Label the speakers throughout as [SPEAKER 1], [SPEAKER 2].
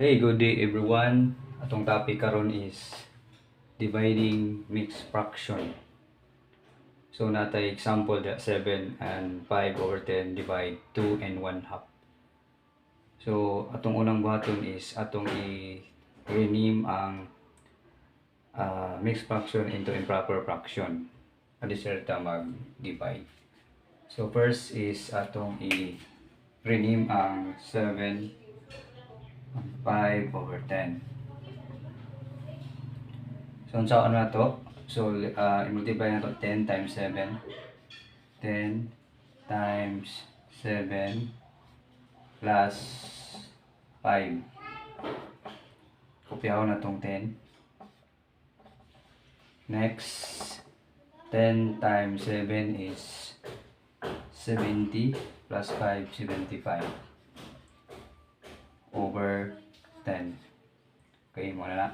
[SPEAKER 1] Hey, good day, everyone. Atong topic karon is dividing mixed fraction. So natay example that 7 and 5 over 10 divide 2 and 1 half. So atong unang buhaton is atong i-rename ang mixed fraction into improper fraction. Adi sir ta mag-divide. So first is atong i-rename ang 7 5 over 10. So, unsa ano na to? So, i-multiply na to 10 times 7. 10 times 7 plus 5. Kopyahon na tong 10. Next, 10 times 7 is 70 plus 5, 75 over 10. Okay, mao na na.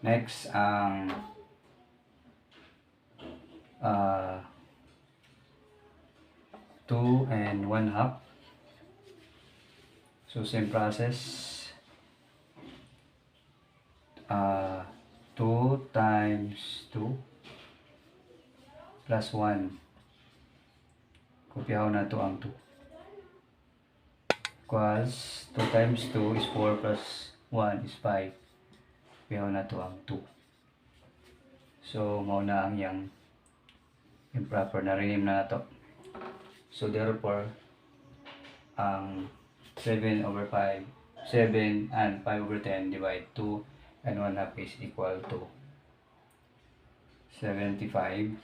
[SPEAKER 1] Next, ang 2 and 1 half. So, same process. 2 times 2 plus 1. Kopyahon na to ang 2. Equals 2 times 2 is 4 plus 1 is 5. Kopyahon na to ang 2. So, mao na ang iyang improper na rename na to. So, therefore, ang 7 over 5, 7 and 5 over 10 divide 2 and 1 half is equal to 75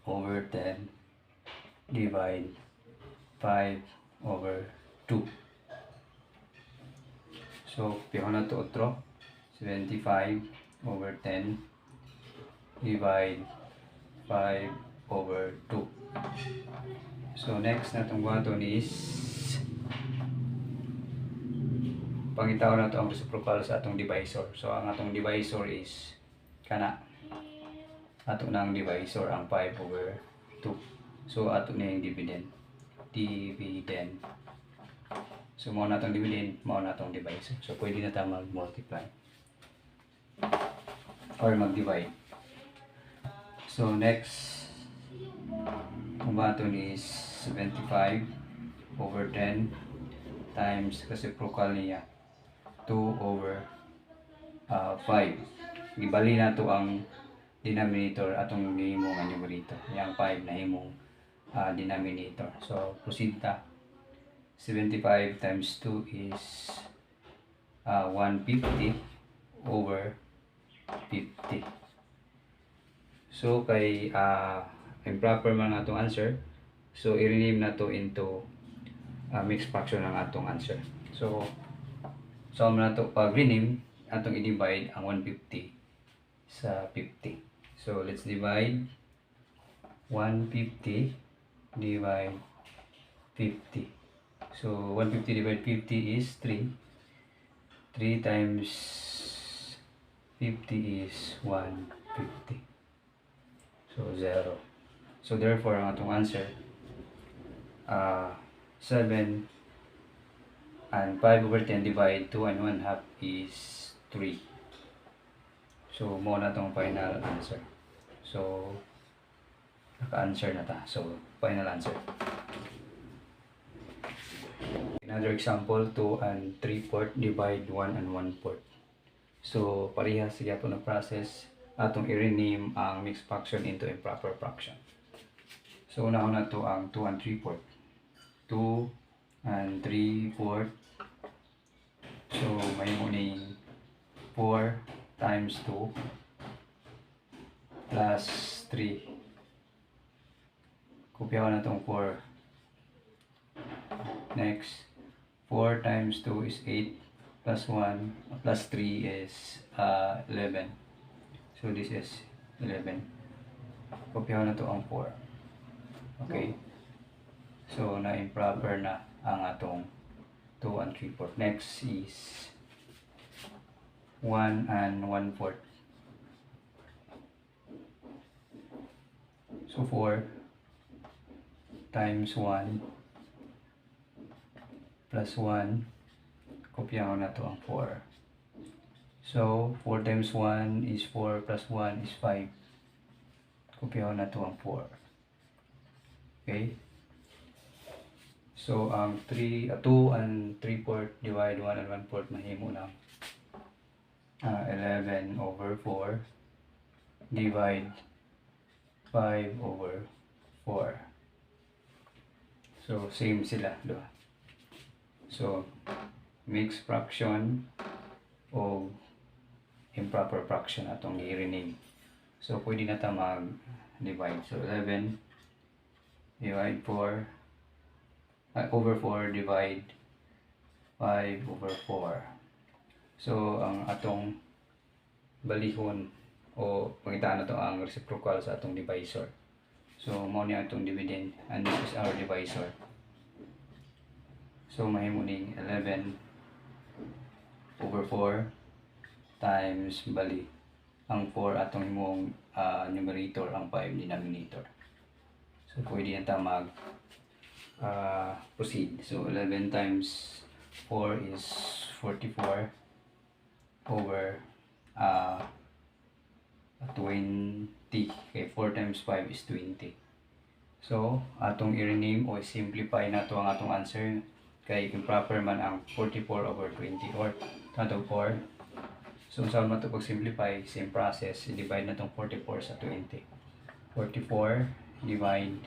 [SPEAKER 1] over 10 divide 5 over 2. So, kopyahon na to otro. 75 over 10 divide 5 over 2. So, next na itong buhaton is pangitaon na to ang reciprocal sa atong divisor. So, ang atong divisor is kana. Ato na ang divisor ang 5 over 2. So, ato na yung dividend. Dividend. So, mao na itong dividend, mao na itong divisor. So, pwede na tayo mag-multiply or mag-divide. So, next, ang buhaton is 75 over 10 times reciprocal niya 2 over 5. Gibali na to ang denominator atong gihimo nga numerator. Yang 5 na himong denominator. So, proceed ta. 75 times 2 is 150 over 50. So, kay improper man atong answer, so i-rename na to into mixed fraction ang atong answer. So na to pag rename, atong i-divide ang 150 sa 50. So, let's divide 150 divide 50. So, 150 divided 50 is 3. 3 times 50 is 150. So, 0. So, therefore, ang atong answer, 7 and 5 over 10 divide 2 and 1 half is 3. So, mao na tong final answer. So, naka-answer na ta. So, final answer. Another example, 2 and 3 fourth divide 1 and 1 fourth. So, parehas gyapon na process atong i-rename ang mixed fraction into improper fraction. So, una na to ang 2 and 3 fourth. 2 and 3 fourth. So, mahimo ning 4 times 2 plus 3. Kopyahan na tong 4. Next, 4 times 2 is 8 plus 1 plus 3 is 11. So this is 11. Kopyahan na to ang 4. Okay. So na improper na ang atong 2 and 3 fourth. Next is 1 and 1 fourth. So 4 times 1 plus 1 Kopyahon nato ang 4. So, 4 times 1 is 4 plus 1 is 5. Kopyahon nato ang 4. Okay? So, ang 3, 2 and 3 fourth divide 1 and 1 fourth, mahimo na 11 over 4 divide 5 over 4. So, same sila, di ba? So, mixed fraction o improper fraction atong i-rename. So, pwede na ta mag-divide. So, 11 divide 4 over 4 divide 5 over 4. So, ang atong balihon o pangitaan nato ang reciprocal sa atong divisor. So, mao ni atong dividend and this is our divisor. So, mahimo ning 11 over 4 times bali ang 4 atong himong numerator, ang 5 denominator. So, pwede na ta mag proceed. So, 11 times 4 is 44 over 20. Okay, 4 times 5 is 20. So, atong i-rename o simplify nato ang atong answer kay improper man ang 44 over 20 or 24. So, unsa man to pag-simplify, same process, i-divide na tong 44 sa 20. 44 divide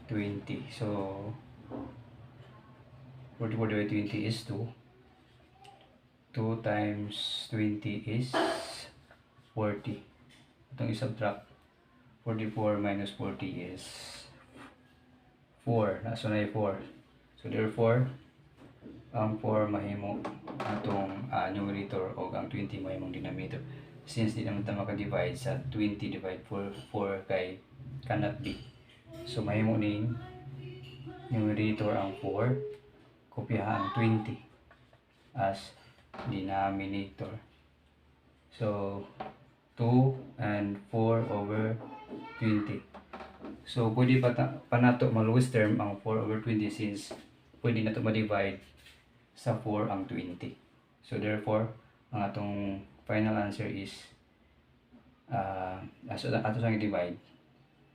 [SPEAKER 1] 20. So, 44 divided 20 is 2. 2 times 20 is 40. Itong i-subtract, 44 minus 40 is 4. Nasa na 4. So, therefore, ang 4 mahimo atong numerator o ang 20 mahimong denominator. Since di naman ta maka-divide sa 20 divide 4, 4 kay cannot be. So, mahimo ning numerator ang 4, kopyahan ang 20 as denominator. So, 2 and 4 over 20. So, pwede pa nato ma-lowest term ang 4 over 20 since pwede nato ma-divide sa 4 ang 20. So, therefore, ang atong final answer is ato ato sang divide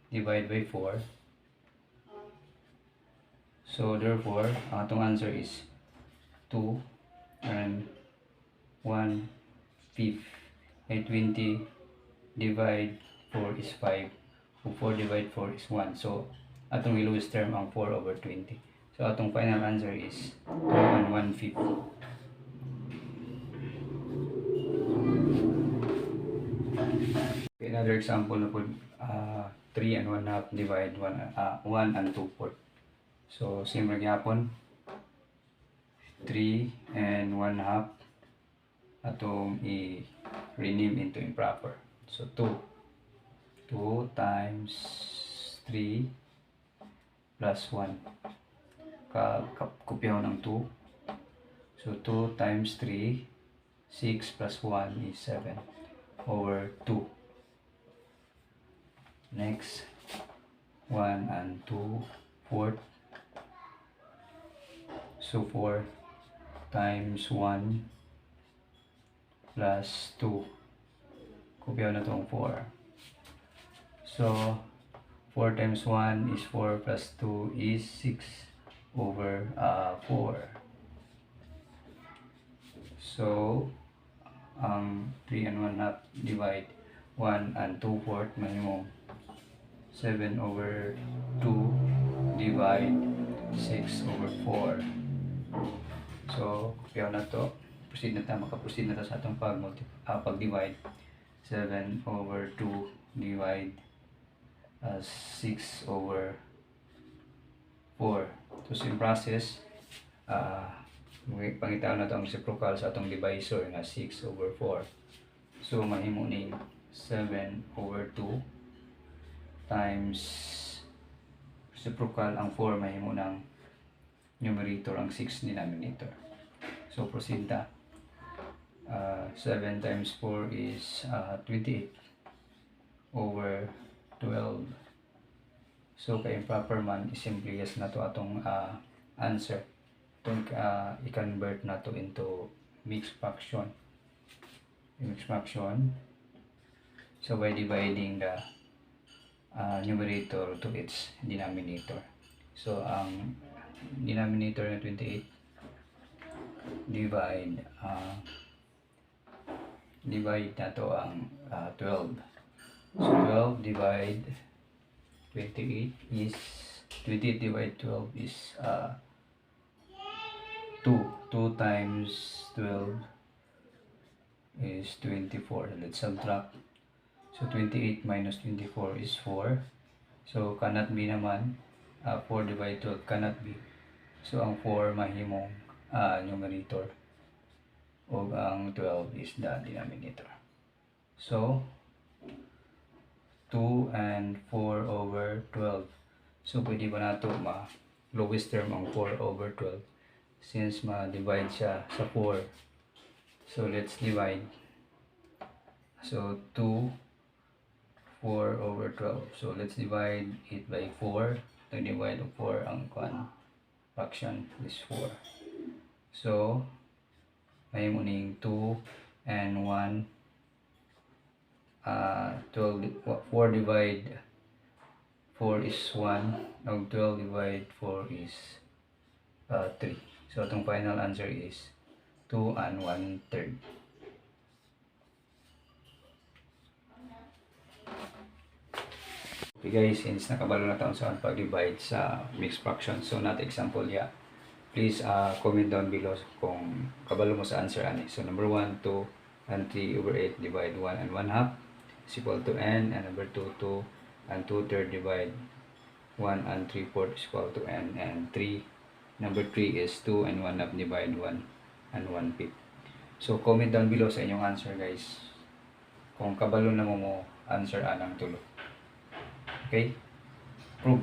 [SPEAKER 1] divide by 4. So, therefore, ang atong answer is 2 and 1 fifth. Ay 20 divide 4 is 5. Kung 4 divide 4 is 1. So, atong lowest term ang 4 over 20. So, atong final answer is 2 and 1 fifth. Okay, another example na po, 3 and 1 half divide 1 and 2 fourth. So, same ra gyapon. 3 and 1 half atong i-rename into improper. So, 2. 2 times 3 plus 1. Kopyahon ang 2. So, 2 times 3, 6 plus 1 is 7 over 2. Next, 1 and 2 fourth. So, 4 times 1 plus 2. Kopyaw na itong 4. So, 4 times 1 is 4 plus 2 is 6 over 4. So, ang 3 and 1 half divide 1 and 2 fourth, mahimong 7 over 2 divide 6 over 4. So, kopyaw na to. Proceed na ta, maka-proceed na ta sa atong pag-divide. 7 over 2 divide 6 over 4. So, same process, pangitaan na to ang reciprocal sa atong divisor nga 6 over 4. So, mahimo ning 7 over 2 times reciprocal ang 4 mahimo ng numerator, ang 6 denominator. So, proceed ta. 7 times 4 is 28 over 12. So, kay improper man, isimplify na to atong answer. Itong i-convert nato into mixed fraction. Mixed fraction. So by dividing the numerator to its denominator. So ang denominator na 28 divide nato ang 12. So 12 divide 28 is 28 divide 12 is 2. 2 times 12 is 24. Let's subtract. So 28 minus 24 is 4. So cannot be naman, 4 divide 12 cannot be. So ang 4 mahimong numerator ug ang 12 is the denominator. So 2 and 4 over 12. So pwede ba nato ma lowest term ang 4 over 12 since ma-divide siya sa 4? So let's divide. So 2 4 over 12. So let's divide it by 4. To divide of 4 ang kwan fraction is 4. So mahimo ning 2 and 1, 12, 4 divide 4 is 1 ug 12 divide 4 is 3. So atong final answer is 2 and 1 third. Okay guys, since nakabalo na ta unsaon pag-divide sa mixed fraction, so not example ya. Please comment down below kung kabalo mo sa answer ani. So number 1, 2 and 3 over 8 divide 1 and 1 half is equal to n, and number 2, 2 and 2 third divide 1 and 3 fourth is equal to n, and 3, number 3 is 2 and 1 half divide 1 and 1 fifth. So comment down below sa inyong answer, guys, kung kabalo na mo mo answer anang tulo. Okay? Prove.